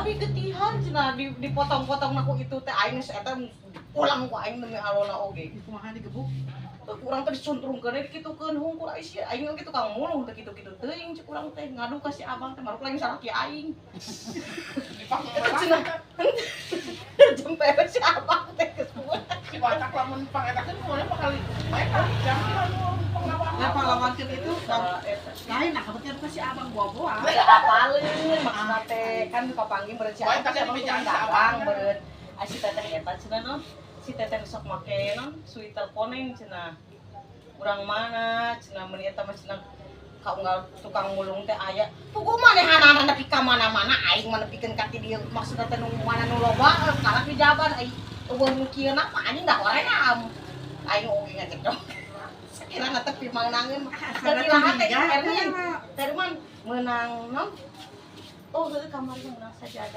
Abi getihan cenah dipotong-potong ku itu teh, aing geus eta ulang ku aing demi alona oge. Kumaha digebuk? Urang teh disuntrungkeun, dikitukeun hungkul. Ai sia, aing ge tukang mulung teh kitu-kitu teuing, cek urang teh ngadu ka si abang teh, maruk lain salaki aing. Eta cenah jempe si abang teh geus. Si batak lamun pangetakeun kumaha bakal mereka jam anu panglawan. Nah, pahlawankeun itu Eta. Lain, nah kebetulan kan si abang buah-buah. Apaleun maksudna teh kan papanggih meureun si Wah, abang, tadi si abang dibejaan tukang si abang. Dagang meureun. Ai si teteh eta cenah non, si teteh nu sok make non sweater koneng cenah, urang mana cenah, meuni eta mah cenah kaunggal tukang mulung teh aya puguh manehanana nepi ka mana-mana. Aing mah nepikeun ka ti dieu, maksudna teh nu mana nu loba karak dijaban. Ai euweuh nu kieu mah anjing dah hoream, aing oge ngacekdok sakirana tepi mangnangeun Asal teu lahat teh. Curiga. Ermin Terman menang non, oh, heueuh, kamari menang sajadah.